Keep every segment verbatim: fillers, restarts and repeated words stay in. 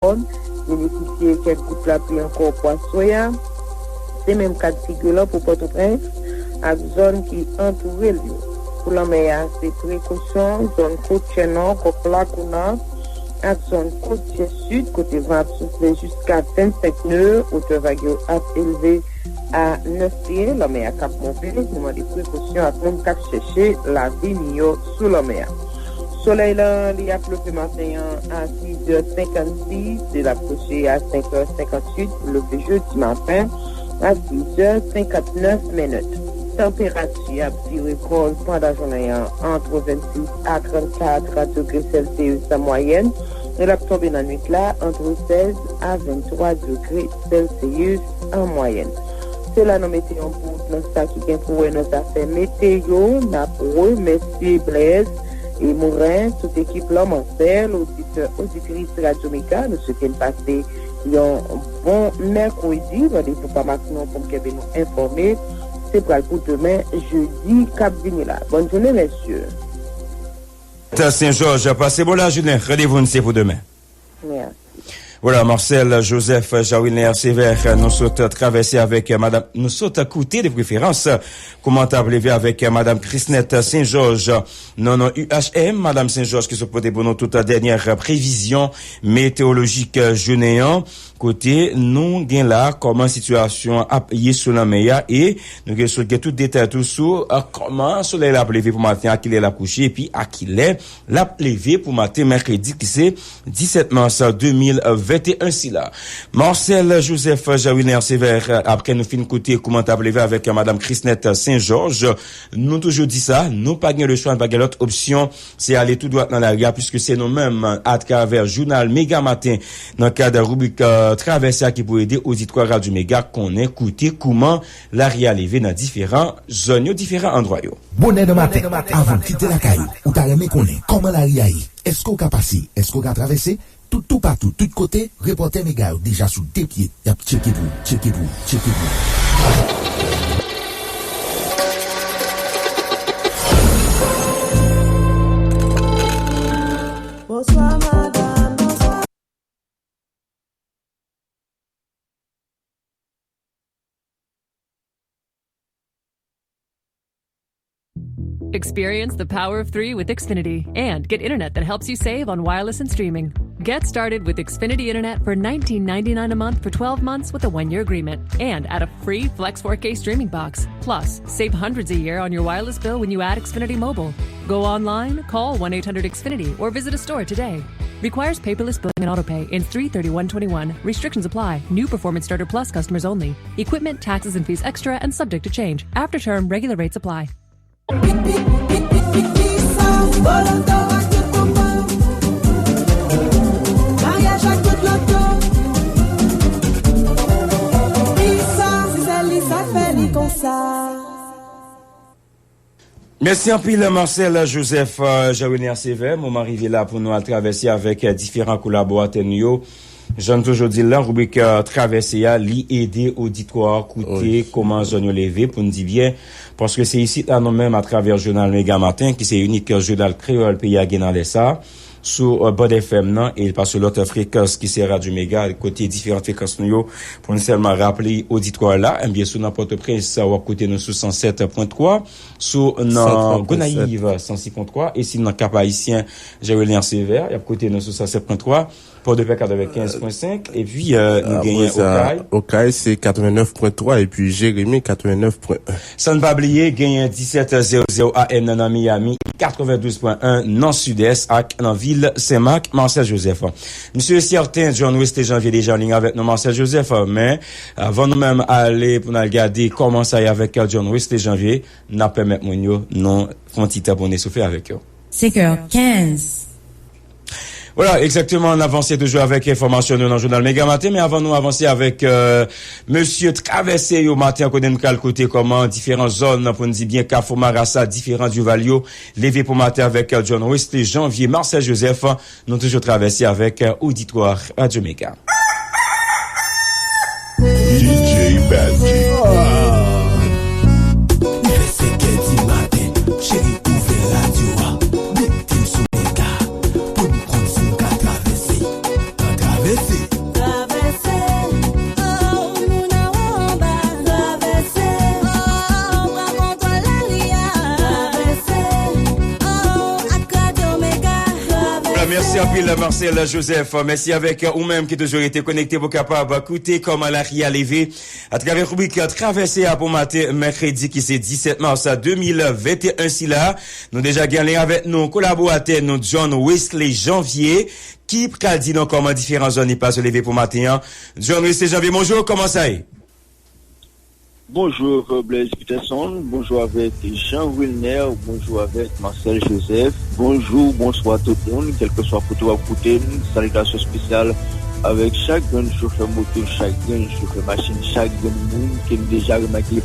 Mòn, benefisye kèk gout lapli ankò pou aswè a. Se menm ka d figi lan pou Pòtoprens ak zòn ki antoure l yo. Pou lanmè a, se prekosyon, zòn kotyè nò, Gòf Lagouna, ak zòn kotyè sid, kote van ap soufle jiska vennsenk nè, wotè vag yo ap elve a nèf pye, lanmè a k ap monte, nou mande prekosyon ak moun k ap chèche lavi miyò sou lanmè a. Solèy lan, li ap leve maten an a sizè senkannsis, e l ap kouche a senkè senkantuit, pou leve jedi maten a sizè senkantnèf minit. Tanperati ap vire kò l pandan jounen an antre vennsis a trannkat degre Celsius an mwayèn, e l ap tonbe nan nwit la antre sèz a venntwa degre Celsius an mwayèn. Se la nou mete yon bout nan sa ki gen pou wè nan zafè meteyo. N ap remèsye Blaise e Morin, tout ekip lan, Marcel, oditè, oditris Radyo Mega. Nou swete n pase yon bon mèkredi. Randevou pa m ak nou pou m kenbe nou enfòme. Se pral pou demen, jedi k ap vini la. Bòn jounen, mesye. Tan Sen Jòj, pase bon lajounen. Randevou n se pou demen. Mèsi. Vwala, Marcel Joseph, Jean Wilner Sévère, nou sot travèse avèk, eh, madam, nou sot koute de preferans, eh, kouman t ap leve avèk, eh, madam Chrisnette Saint-Georges, non, non, U H M, madam Saint-Georges ki sot pote pou nou tout, eh, dènyè, eh, previzyon metewolojik, eh, jounen an, kote nou gen la kòman sitiyasyon ap ye sou lanmè a, e nou gen sot gen tout detay tou sou, eh, kòman solèy la ap leve pou maten an, a kilè l ap kouche, epi a kilè l ap leve pou maten mèkredi ki se disèt mas de mil venteyen sila. Marcel Joseph, Jean Wilner Sévère, apre nou fin koute kouman t ap leve avèk madam Chrisnette Saint-Georges, nou toujou di sa, nou pa gen lechwa, nou pa gen lòt opsyon, se ale tou dwat nan lari a, piske se nou menm, atravè jounal Mega Maten, nan kad ribrik, eh, Travèse a ki pou ede oditwa Radyo Mega konnen, koute kouman lari a leve nan diferan zòn yo, diferan andwa yo. Bonè nan maten, avan w kite lakay ou, ou ta renmen konnen kòman lari a ye? Èske w ka pase? Èske w ka travèse? Tout, toupatou, tout kote, repòtè Mega yo deja sou de pye. Y ap tcheke pou w, tcheke pou w, tcheke pou w. Bonswa, madanm. Bonswa. Experience the power of three with Xfinity and get internet that helps you save on wireless and streaming. Get started with Xfinity Internet for nineteen ninety-nine a month for twelve months with a one-year agreement and add a free Flex four K streaming box. Plus, save hundreds a year on your wireless bill when you add Xfinity Mobile. Go online, call one eight hundred Xfinity, or visit a store today. Requires paperless billing and autopay in three thirty-one twenty-one. Restrictions apply. New Performance Starter Plus customers only. Equipment, taxes, and fees extra and subject to change. After term, regular rates apply. Mèsi anpil, Marcel Joseph, euh, Jean Wilner Sévère. Moman rive la pou nou al travèse avèk, euh, diferan kolaboratè nou yo. Jan n toujou di l lan, ribrik, euh, Travèse a, li ede oditwa a koute kòman zòn yo leve, pou n di byen, paske se isit la nou menm, atravè jounal Mega Maten, ki se inik jounal kreyòl peyi a gen nan lè sa a, sou, euh, band F M nan, e pa sou lòt frekans ki se Radyo Mega, kote diferan frekans nou yo, pou n sèlman raple oditwa la, ebyen, si w nan Pòtoprens, w ap koute nou sou san sèt pwen twa, si w nan Gonayiv, san sis pwen twa, e si w nan Kap Ayisyen, Jean Wilner Sévère, y ap koute nou sou san sèt pwen twa, Pòdepè, katrevenkenz pwen senk, epi, euh, nou genyen Okay. Okay, se katrevennnèf pwen twa, epi Jeremi, katrevennnèf pwen en. San n pa bliye, genyen disèt zewo zewo A M nan, nan Miami, katrevendouz pwen en nan Sidès ak nan vil Senmak. Marcel Joseph. Misye sèten, John Wesley Janvier deja an liy avèk nou, Marcel Joseph, men avan nou menm ale pou n al gade kòman sa ye avèk John Wesley Janvier, n ap pèmèt moun yo, nou fè yon ti tan pou n soufle avèk yo. Senk è kenz. Vwala, egzakteman, n avanse toujou avèk enfòmasyon nou nan jounal Mega Maten, men avan nou avanse avèk, euh, mesye travèse yo maten an, kote n pral koute kòman diferan zòn, pou n di byen, Kafou Marasa, diferan Dival yo, leve pou maten avèk, euh, John Wesley Janvier, Marcel Joseph, nou toujou travèse avèk, euh, oditwa Radyo Mega. D J Bad G. Lè senkè di maten, cheri, ouvè radyo a. Mete l sou Mega pou n konn si n ka travèse. An travèse. Pil Marcel Joseph, mèsi avèk ou menm ki toujou rete konekte pou kapab koute kòman lari a leve atravè ribrik Travèse a pou maten mèkredi ki se disèt mas de mil venteyen sila. Nou deja gen anliy avèk nou kolaboratè nou John Wesley Janvier ki pral di nou kòman diferan zòn li pase leve pou maten an. John Wesley Janvier, bonjou, kòman sa ye? Bonjou Blaise Peterson, bonjou avèk Jean Wilner, bonjou avèk Marcel Joseph, bonjou, bonswa tout moun, kèlkeswa kote w ap koute n, salitasyon espesyal avèk chak grenn chofè moto, chak grenn chofè machin, chak grenn moun ke n deja remake,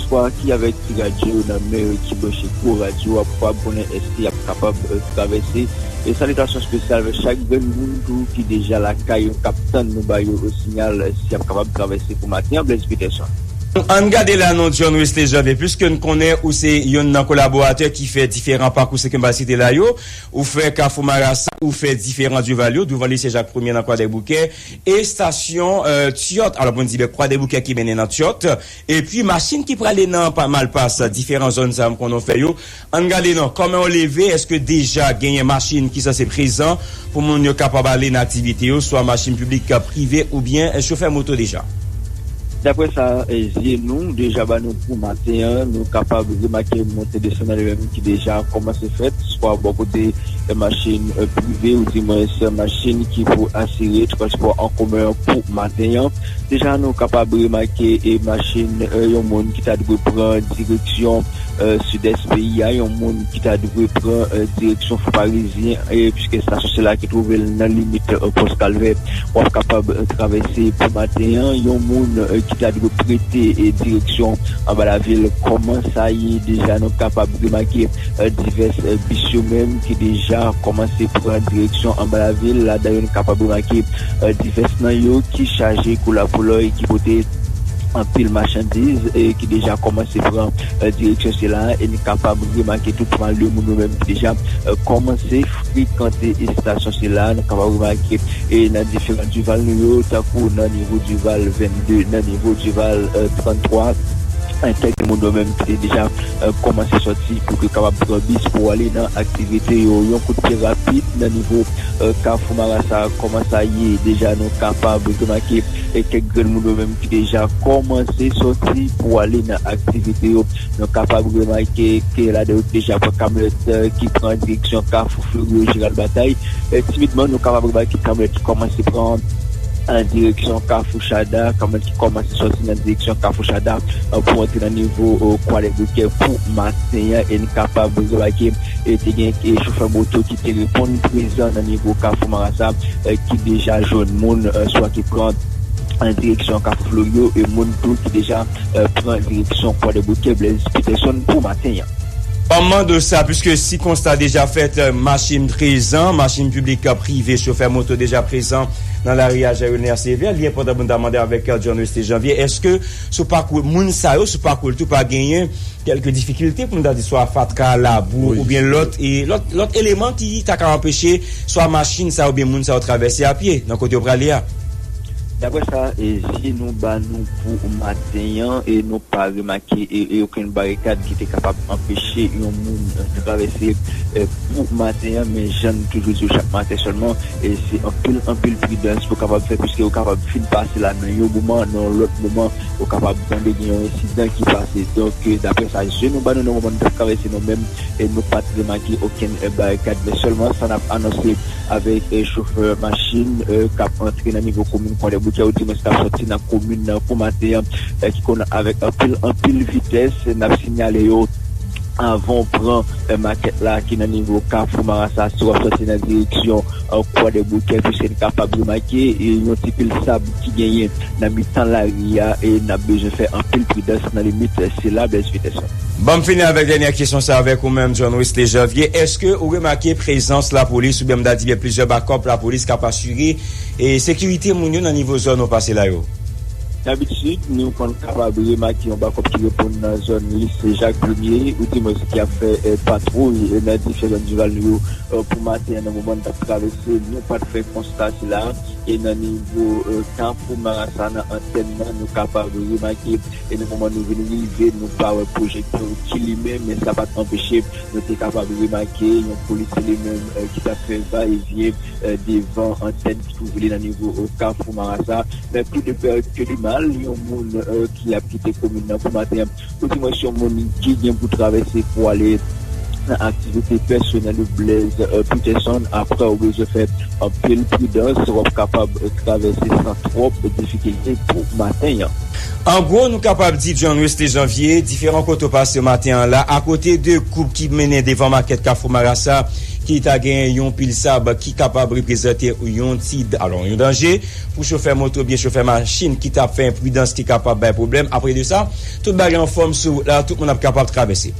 swa ki avèk ti radyo nan men yo, ki branche gwo radyo, ap fwa konnen èske y ap kapab travèse. E salitasyon espesyal avèk chak grenn moun tou ki deja lakay yo, k ap tann nou ba yo sinyal si y ap kapab travèse pou maten an, Blaise Peterson. Ann gade la non John Wesley Janvier, piske n konnen ou se youn nan kolaboratè ki fè diferan pakou se ke m pral site la yo, ou fè Kafou Marasa, ou fè diferan Dival yo, douvan lise Jak Premye nan Kwadèboukè, estasyon Tyòt, alò pou n di byen Kwadèboukè ki mennen nan Tyòt, epi machin ki prale nan Malpas, diferan zòn sa yo m konnen w fè yo. Ann gade non, kòman w leve, èske deja genyen machin ki sanse prezan pou moun yo kapab ale nan aktivite yo, swa machin piblik, prive oubyen chofè moto deja? Daprè sa zye nou deja ba nou pou maten an, nou kapab remake monte desann nan li menm ki deja kòmanse fèt, swa bò kote machin prive oudimwens machin ki pou asire transpò an komen an pou maten an. Deja nou kapab remake machin yon moun ki ta dwe pran direksyon sidès peyi a, yon moun ki ta dwe pran direksyon Fò Parizyen, piske estasyon sila ki twouve l nan limit Pòs Kalvè, w ap kapab travèse pou maten an. Yon moun ki ta dwe prete direksyon anba lavil, kòman sa ye deja, nou kapab remake divès bis yo menm ki deja kòmanse pran direksyon anba lavil. Ladan yo, nou kapab remake divès nan yo ki chaje kou lapoulo e ki pote anpil machandiz ki deja kòmanse pran direksyon sila a, e nou kapab remake tou pwal de moun yo menm ki deja kòmanse frekante estasyon sila a. Nou kapab remake nan diferan Dival nou yo, tankou nan nivo Dival vennde, nan nivo Dival tranntwa, kèk moun yo menm ki te deja kòmanse sòti pou yo kapab pran bis pou ale nan aktivite yo. Yon kout pye rapid nan nivo Kafou Marasa, kòman sa ye deja, nou kapab remake kèk grenn moun yo menm ki deja kòmanse sòti pou ale nan aktivite yo. Nou kapab remake ke ladan yo ki deja pran kamyonèt ki pran direksyon Kafou Fleuri, Jeneral Batay. Timidman nou kapab remake kamyonèt ki kòmanse pran direksyon Kafou Chada, kamyonèt ki kòmanse sòti nan direksyon Kafou Chada pou antre nan nivo Kwadèboukè pou maten an. E n kapab remake te gen chofè moto ki te reponn prezan nan nivo Kafou Marasa, ki deja jwenn moun swa ki pran direksyon Kafou Fleuri e moun tou ki deja pran direksyon Kwadèboukè, Blaise Peterson, pou maten an. Ban m mande w sa, piske si konsta deja fèt, machin prezan, machin piblik, prive, chofè moto deja prezan nan lari a Jean Wilner Sévère, li enpòtan pou n ta mande avèk John Wesley Janvier, èske sou pakou moun sa yo, sou pakou l tou pa genyen kèlke difikilte pou n ta di swa fatra, labou oubyen lòt e lòt lòt eleman ki ta ka anpeche swa machin sa yo oubyen moun sa yo travèse apye nan kote yo prale a? Daprè sa zye nou ba nou pou maten an, e nou pa remake okenn barikad ki te kapab anpeche yon moun travèse pou maten an. Men jan n toujou di w chak maten sèlman, se anpil anpil pridans pou kapab fè, piske yo kapab fin pase la nan yon moman, nan yon lòt moman ou kapab tande gen yon ensidan ki pase. Donk daprè sa zye nou ba nou nan moman n t ap travèse nou menm, nou pa t remake okenn barikad. Men sèlman sa n ap anonse avèk chofè machin k ap antre nan nivo komin Kwadèboukè, oudimwens k ap sòti nan komin nan pou maten an, ki konn avèk anpil anpil vitès, n ap sinyale yo avan w pran makèt la ki nan nivo Kafou Marasa, si w ap sòti nan direksyon Kwadèboukè, piske n kapab remake yon ti pil sab ki genyen nan mitan lari a, e n ap bezwen fè anpil pridans nan limit sila, Blaise Peterson. Ban m fini avèk dènyè kesyon sa avèk ou menm, John Wesley Janvier. Èske ou remake prezans lapolis oubyen m ta di byen plizyè bakòp lapolis k ap asire sekirite moun yo nan nivo zòn ou pase la yo? Dabitid nou konn kapab remake yon bakòp ki reponn nan zòn lise Jak Premye, oudimwens ki ap fè patwouy nan diferan Dival nou yo pou maten an. Nan moman n t ap travèse, nou pa t fè konsta sila. E nan nivo, e, Kafou Marasa, nan antèn nan, nou kapab remake, e nan moman nou vin rive, nou pa wè pwojektè ki limen, men sa pa t anpeche nou te kapab remake yon polis li menm, e, ki t ap fè va e vyen, e, devan antèn ki twouve li nan nivo, e, Kafou Marasa. Men pli de pè ke de mal, yon moun, e, ki ap kite komin nan pou maten an, ou di mwen se yon moun ki gen pou travèse pou ale nan aktivite pèsonèl ou Blaise, e, Peterson, apre ou bezwen fè anpil pridans, w ap kapab travèse san twòp difikilte pou maten an. An gwo, nou kapab di, John Wesley Janvier, diferan kote w pase maten an la, akote de koup ki mennen devan makèt Kafou Marasa, ki ta gen yon pil sab ki kapab reprezante yon ti, alò, yon danje pou chofè moto oubyen chofè machin ki t ap fè enpridans ki kapab bay pwoblèm. Apre de sa, tout bagay anfòm sou wout la, tout moun ap kapab travèse.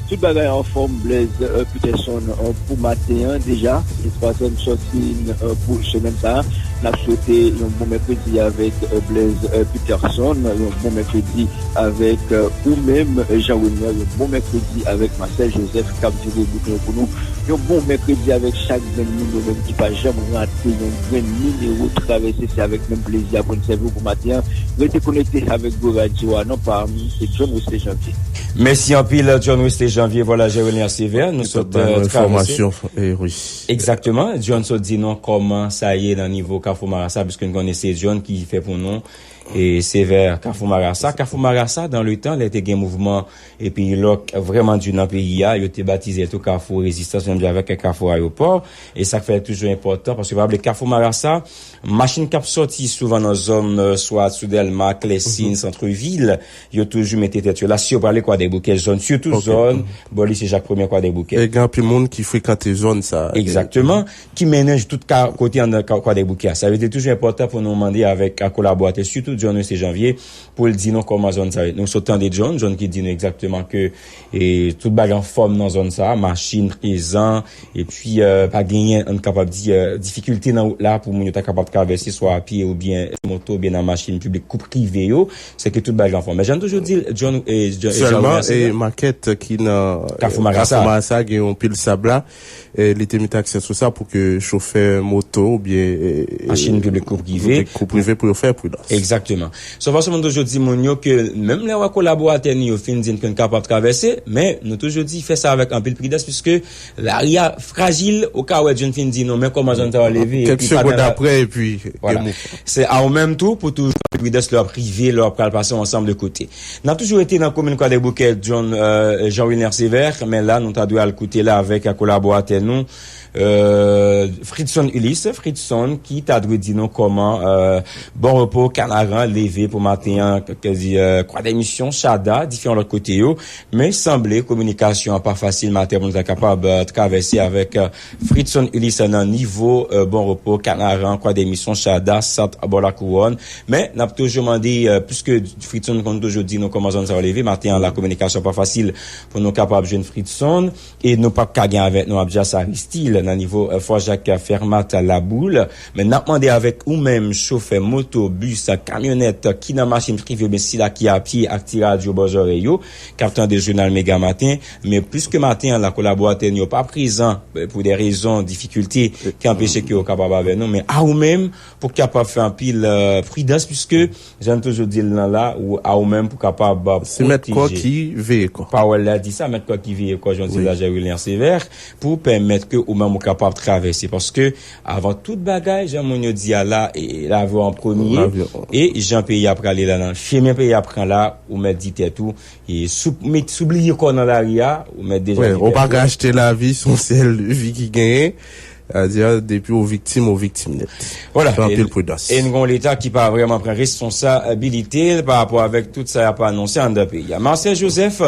Tout bagay anfòm, Blaise, e, Peterson, e, pou maten an deja. Espas an sòti, e, pou semèn sa a. N ap swete yon bon mèkredi avèk, e, Blaise, e, Peterson, yon bon mèkredi avèk, e, ou menm, e, Jean Wilner, yon bon mèkredi avèk Marcel Joseph k ap vire bouton yo pou nou. Yon bon mèkredi avèk chak grenn moun yo menm ki pa janm rate yon grenn nimewo travèse. Se avèk menm plezi a pou n sèvi w pou maten an. Rete konekte avèk Gwo Radyo a, non pa m, se John Wesley Janvier. Mèsi anpil, John Wesley Janvier. Vwala, Jean Wilner Sévère, nou sot, e, travèse. Enfòmasyon, e, wi. Egzakteman. John sot di nou kòman sa ye nan nivo Kafou Marasa, piske n konnen se John ki fè pou nou, e, Sévère, Kafou Marasa. Kafou Marasa, dans le temps, lè te gen mouvman epi lòk vrèman di nan peyi a, yo te batize l tou Kafou Rezistans, menm jan avèk Kafou Ayewopò. E sa k fè l toujou enpòtan, paske pa bliye Kafou Marasa, machin k ap sòti souvan nan zòn, e, swa sou Dèlma, Klèsin, Santrevil, yo toujou mete tèt yo la. Si yo prale Kwadèboukè, zòn, sitou zòn bò lise Jak Premye Kwadèboukè. E gen anpil moun ki frekante zòn sa a. Egzakteman. Ki mennen tout ka, kote anndan Ka-, Kwadèboukè a. Sa yo te toujou enpòtan pou nou mande avèk, a, kolaboratè, sitou John Wesley Janvier, pou l di nou kòman zòn sa yo. Nou sot tande John, John ki di nou egzakteman ke, e, tout bagay anfòm nan zòn sa a, machin prezan, epi, e, pa genyen, ann kapab di, e, difikilte nan wout la pou moun yo ta kapab travèse, swa a pye oubyen moto oubyen nan machin piblik kou prive yo, se ke tout bagay anfòm. Men jan n toujou di l, John, e, John, e, Jean Sèlman, Wilner, e, makèt ki nan, e, Kafou Marasa. Kafou Marasa gen yon pil sab la, e, li te mete aksan sou sa pou ke chofè moto oubyen, e, e, machin piblik kou prive, kou prive pou yo fè pridans. Egzakteman. Se yon fason pou nou toujou di moun yo ke menm lè w wè kolaboratè nou yo fin di n ke n kapab travèse, men nou toujou di fè sa avèk anpil pridans, piske lari a frajil, ou ka wè John fin di nou, men kòman zòn sa yo leve, epi pa nan la. Kèk segonn apre, epi gen mouvman. Se a ou menm tou pou toujou anpil pridans lè w ap rive, lè w ap pral pase yon ansanm de kote. N ap toujou rete nan komin Kwadèboukè, John, e, Jean Wilner Sévère, men la, nou ta dwe al koute la avèk kolaboratè nou, e, Fritson Ulysse. Fritson ki ta dwe di nou kòman, e, Bon Repo, Kanaran leve pou maten an, k-, k-, di, e, Kwadèmisyon, Chada, diferan lòt kote yo. Men sanble kominikasyon an pa fasil maten pou nou ta kapab, e, travèse avèk, e, Fritson Ulysse nan nivo, e, Bon Repo, Kanaran, Kwadèmisyon, Chada, Sant, bò Lakouwòn. Men n ap toujou mande, e, piske Fritson konn toujou di nou kòman zòn sa yo leve, maten an la kominikasyon pa fasil pou nou kapab jwenn Fritson, e nou p ap ka gen avèk nou Abdias Aristide nan nivo, e, Fò Jak, Fèmat, Laboul. Men n ap mande avèk ou menm, chofè moto, bis, kamyonèt, ki nan machin prive oubyen sila ki a pye ak ti radyo bò zòrèy yo, k ap tande jounal Mega Maten. Men pliske maten an la, kolaboratè n yo pa prezan, e, pou de rezon, difikilte ki anpeche ke yo kapab avè nou. Men a ou menm pou kapab fè anpil, e, pridans, piske jan n toujou di l nan la, ou, a ou menm pou kapab, e, pwoteje. Se mèt kò ki veye kò. Pawòl la di sa, mèt kò ki veye kò, jan di l la, Jean Wilner Sévère, pou pèmèt ke ou menm ou kapab travèse. Paske avan tout bagay, jan moun yo di a la, e, lavi w an premye, lavi w. E jan peyi a prale la, nan chemen peyi a pran la, ou mèt di tèt ou, e si w met, si w bliye kò w nan lari a, ou mèt deja di tèt ou. Wi, ou pa ka achte lavi, se yon sèl vi ki genyen. Sa di, depi ou viktim, ou viktim nèt. Vwala. Fè anpil pridans. E, e n gen yon Leta ki pa vrèman pran responsabilite l pa rapò avèk tout sa y ap anonse anndan peyi a. Marcel Joseph,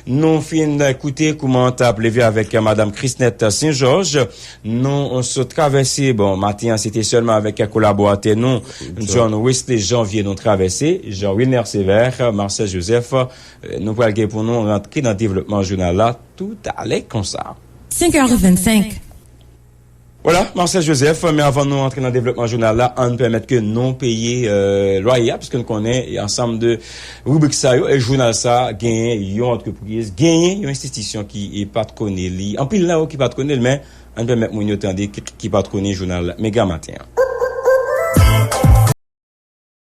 nou fin koute kouman w t ap leve avèk madanm Chrisnette Saint Georges. Nou sot travèse, bon, maten an, se te sèlman avèk kolaboratè nou, John Wesley Janvier, nou travèse, Jean Wilner Sévère, Marcel Joseph, e, nou pral gen pou nou rantre nan devlopman jounal la toutalè konsa. Cinq heures vingt-cinq. Vwala, Marcel Joseph, men avan nou antre nan devlopman jounal la, ann pèmèt ke nou peye, e, lwaye a, piske n konnen, e, ansanm de ribrik sa yo, e jounal sa genyen yon antrepriz, genyen yon enstitisyon ki, e, pa t konnen li. Anpil nan yo ki pa t konnen l, men ann pèmèt moun yo tande ki, ki pa t konnen jounal Mega Maten an.